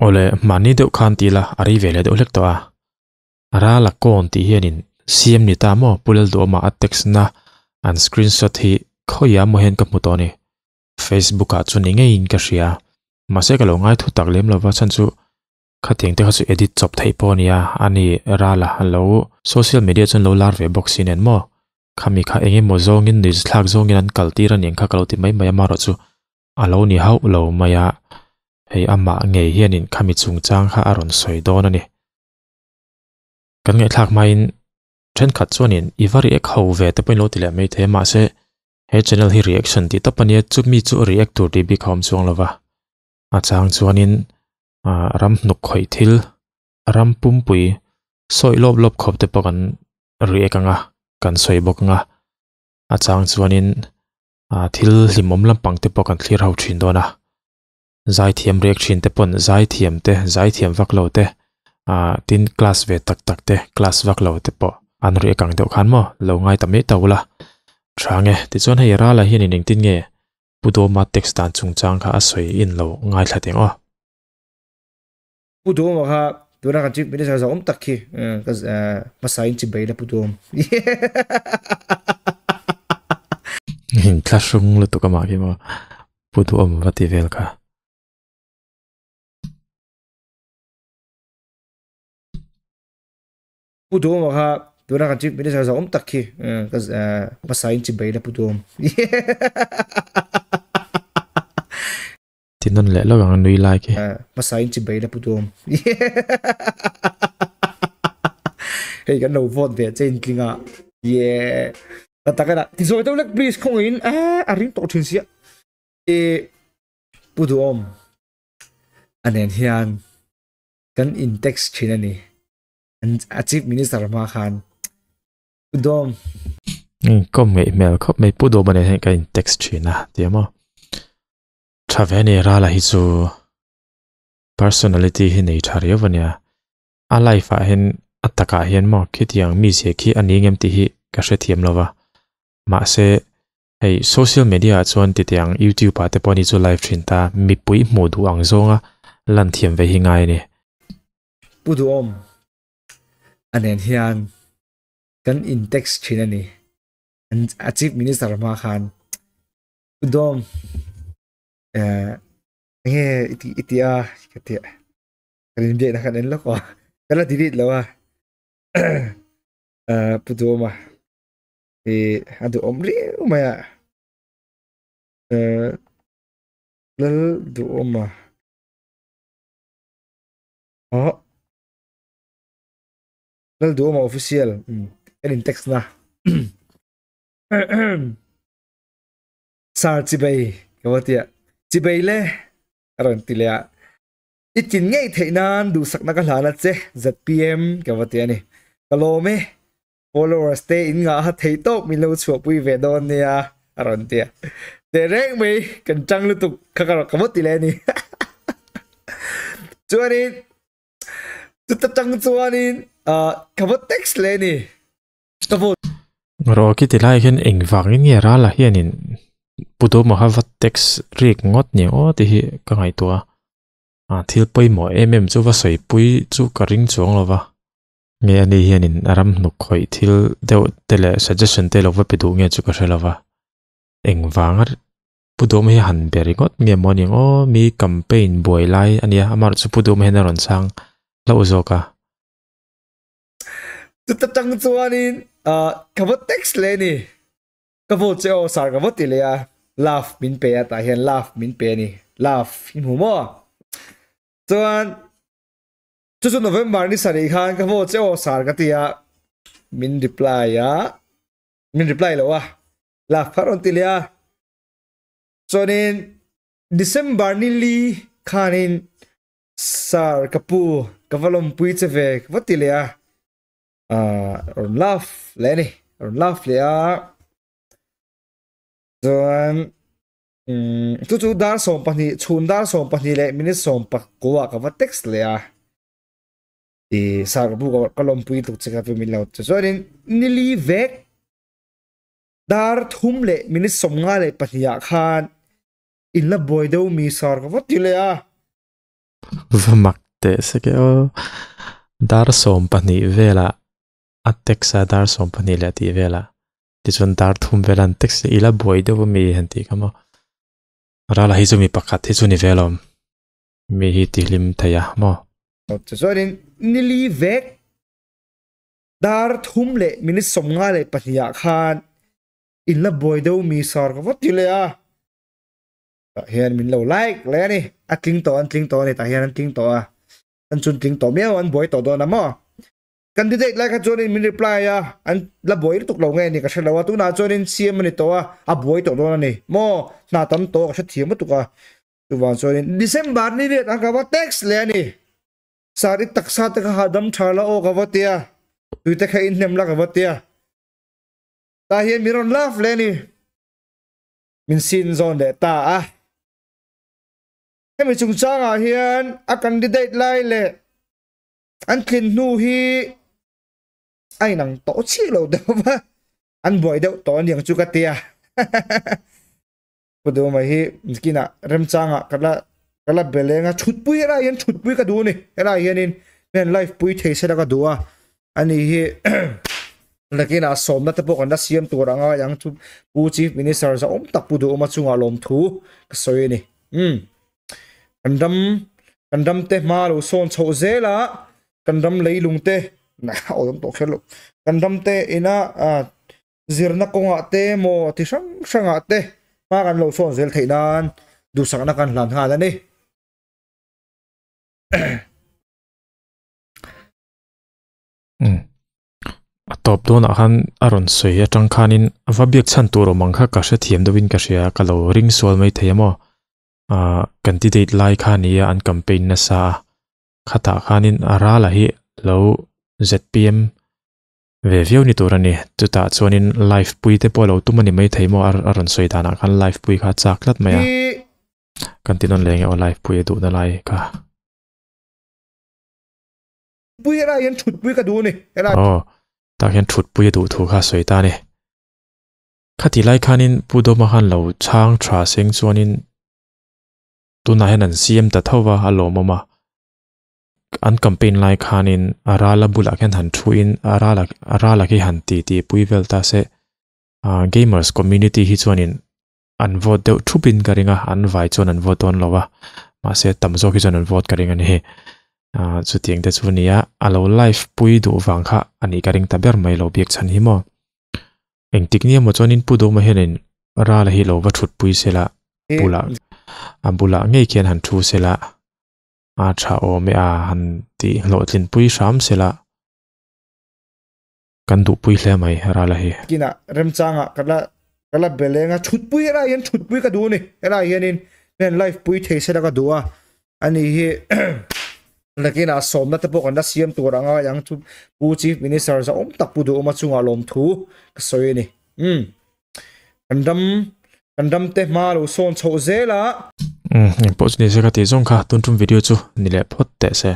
Awle, mahni deuh khan ti ila a rei ve leh deuh hlek tawh a. Ral a kawn tih hianin CM ni ta maw Pu Lalduhawma a text na an screenshot hi khawiah maw hian ka hmu tawh a ni. Facebook ah chu ni ngeiin ka hria. Mahse ka lo ngai thu tak lem lova chhan chu khatiang te kha chu edit chawp theih pawh a nia a ni Rala lo social media chuan lo lar ve bawk si nen maw khami kha eng emaw zawngin nuih thlak zawngin an kal tir a ni ang kha ka lo ti mai mai a marawh chu a lo ni hauh lo mai a hei amah ngei hianin khami chungchang kha a rawn sawi dawn a ni. Kan ngaihthlak hmain thenkhat chuanin i va react ho ve te pawhin lo ti leh mai thei a mahse he channel hi reaction tih tawp a nia chumi chu react tur tih bik a awm chuang lo va a chang chuanin ah ram hnuk khawih thil ram pumpui sawi lawp lawp khawp te pawh kan react ang a kan sawi bawk ang a a chang chuanin ah thil hlimawm lampang te pawh kan thlir ho thin dawn a. Zaithiam riak thin te pawn zaithiam te, zaithiam vak lo te, ah tin class ve tak tak te, class vak lo te pawh an riak ang deuh khan maw lo ngai ta mai ta ula. Tha nge, tichuan hei Rala hian in engtin nge Pu Dawma text dan chungchang kha a sawi in lo ngaithla teng aw. Pu Dawma kha tuna kan Chief Minister zawng awm tak khi ka hmasa in chibai la Pu Dawm. In thlahrung lutuk amah khi maw Pu Duhawm va ti vel kha. Pu Duhawma kha tuna kan Chief Minister zawng awm tak khi ka hmasa in chibai la Pu Duhawm. Ti nawn leh lawk ang a nui lai khi. Hmasa in chibai la pu duam. Hei kan lo vote ve che in tling a. Yeah. Ta tak ana ti zawi deuh lek please khawng in eh a ring tawh thin sia. E pu duam anen hian kan in text thin ani. A chief minister hma khan pu duam. Kom ngeih hmel khawp mai pu duam anen hian kan in text thin a ti a maw. Tha ve ni Rala hi chu personality hi nei tha riau a nia. A life ah hian a takah hian maw khitiang mizia khi a ni ngem tih hi ka hrethiam lo va. Mahse hei social media ah chuan titiang youtube ah te pawh ni chu live thin ta mipui hmuh duh ang zawnga lan thiam ve hi ngai a ni. Pu Duhawm a nen hian kan in text thin a ni. A chief minister hma khan Dawm eh enge i tih i tih a ka ti a kan inbiakna khan en lawk aw ka la delete lo a eh pu Duhawma ih a duhawm riau mai a eh Lal Duhawma aw Lal Duhawma official umm kan in text na. Sir chibei ka va tia chibei le a rawn ti leh a i tin ngei theih nan duhsakna ka hlan a che ZPM ka va ti a ni ka lawm e followers te in ngah ha thei tawp min lo chhuahpui ve dawn nia a rawn ti a teh reng mai kan tang lutuk kha ka va ti leh a ni chuanin chuta tang chuanin ka va text leh a ni. Ka vote. Rawh khi ti lai hian eng vangin nge Rala hianin Pu Duhmaha va text rik ngawt ni aw tih hi ka ngaihtuah a. A thil pawimawh em em chu va sawipui chu ka ring chuang lo va. Nge ani hianin a ram hnuk khawih thil deuh te leh suggestion te lo va pe duh nge chu ka hre lo va. Eng vanga Pu Duhma hi han be ringawt nge maw ni ang aw mi campaign buai lai a nia amaherawhchu chu Pu Duhma hian a rawn chhang hlauh zawk a. Chuta tang chuanin ka va text leh a ni. Ka vote che aw sir ka va ti leh a, love min pe a tah hian love min pe a ni, love i hmu maw? Chuan chu chu November ni sarih khan ka vote che aw sir ka ti a, min reply a, min reply lo a, love kha rawn ti leh a. Chuanin December ni li khanin Sir, ka pu, ka va lawmpui che ve, ka va ti leh a. Ah, rawn love leh a ni, rawn love leh a. Chuan, um, chu chu dar 12, chhun dar 12 leh minute 19 ah ka va text leh a. I, sir, ka pu, ka lawmpui tuk che ka pu min lo. Chuanin, nili vek, dar 3 leh minute 52 ah khan, in la buai deuh mi sir ka va ti leh a. Va mak teh se ke aw. Dar 12 velah a text a dar 12 leh tih velah tichuan dar thum vel an text leh ila buai deuh ami han tih kha maw. Rala hi chu mi pakhat hi chu ni ve alawm. Mi hi ti hlim thei a maw. Chuanin nili vek dar thum leh minute 52 ah khan in la buai deuh mi sar ka va ti leh a. Tah hian min lo like leh a ni. A tling tawh an tling tawh a ni tah hian an tling tawh a. An chun tling tawh miau an buai tawh dawn a maw. Candidate lai kha chuanin min reply a, an la buai lutuk lo nge ni ka hre lo a, tunah chuanin CM a ni tawh a, a buai tawh dawn a ni maw, hna tam tawh ka hrethiam lutuk a. Chuvang chuanin December ni riat ang ka va text leh a ni. Sir i taksa te kha hahdam tha la aw ka va tia, tui te kha inhnem la ka va tia. Tah hian min rawn love leh a ni. Min sin zawn leh ta a. Hemi chungchangah hian a candidate lai leh an tlin hnu hi a inang tawh chiah lo deuh va, an buai deuh tawh aniang chu ka tia. Pu Duhma hi kinah remchangah ka la ka la be leng a, thutpui helai hian thutpui ka duh a ni. Helai hianin hian live pui thei se la ka duh a, ani hi nakinah sawmna te pawh kan la siam tur ang a ang chu Pu Chief Minister zahawm tak Pu Duhma chungah lawmthu ka sawi a ni. Umm. Kan ram kan ram te hma lo sawn chhoh zel a, kan ram leilung te awm tawh kher lo, kan ram te ina zirna kawngah te maw ti hrang hrangah te hma kan lo sawn zel theih nan duhsakna kan hlan nghal a ni. A tawp dawnah khan a rawn sawi atang khanin a va biak chhan tur awm ang kha ka hrethiam deuhin ka hria ka lo ring sual mai thei a maw. Ahh candidate lai kha a nia an campaign nasa a khatah khanin a rala hi lo zpm ve viau ni tur a ni chutah chuanin live pui te pawh a lo tum a ni maithei maw a rawn sawi danah khan live pui kha a chak tlat mai a kan ti nawn leh nge aw live pui a duhna lai kha. Pui helai hian thut pui ka duh a ni helai. Aw tah hian thut pui a duh thu kha a sawi ta a ni. Khati lai khanin Pu Dawma khan lo chhang tha seng chuanin tunah hian an siam ta tho va, a lawmawm a. An campaign lai khanin a rala bulah khian han thuin a rala a rala khi han ti ti pui vel ta se. Ah gamers community hi chuanin an vote deuh thupin ka ring a, an vai chuan an vote dawn lo va, mahse tam zawk hi chuan an vote ka ring a ni. Ah chutiang te chu a ni a, a lo live pui duh vang kha a nih ka ring ta ber mai lo biak chhan hi maw. Engtik nia maw chuanin Pu Dawma hianin Rala hi lo va thutpui sela, bulah a bulah ngei khian han thu sela, a tha awm e a han tih hlawhtlinpui hram sela, kan duhpui hle mai Rala hi. Kinah remchangah ka la ka la be leng a, thutpui helai hian thutpui ka duh a ni, helai hianin hian live pui thei sela ka duh a, ani hi nakinah sawmna te pawh kan la siam tur ang a ang chu Pu Chief Minister zahawm tak Pu Duhawma chungah lawmthu ka sawi a ni. Umm kan ram kan ram te hma lo sawn chhoh zel a. Umm engpawh chu ni se ka tih zawng kha tun tum video chu ni leh phawt teh se.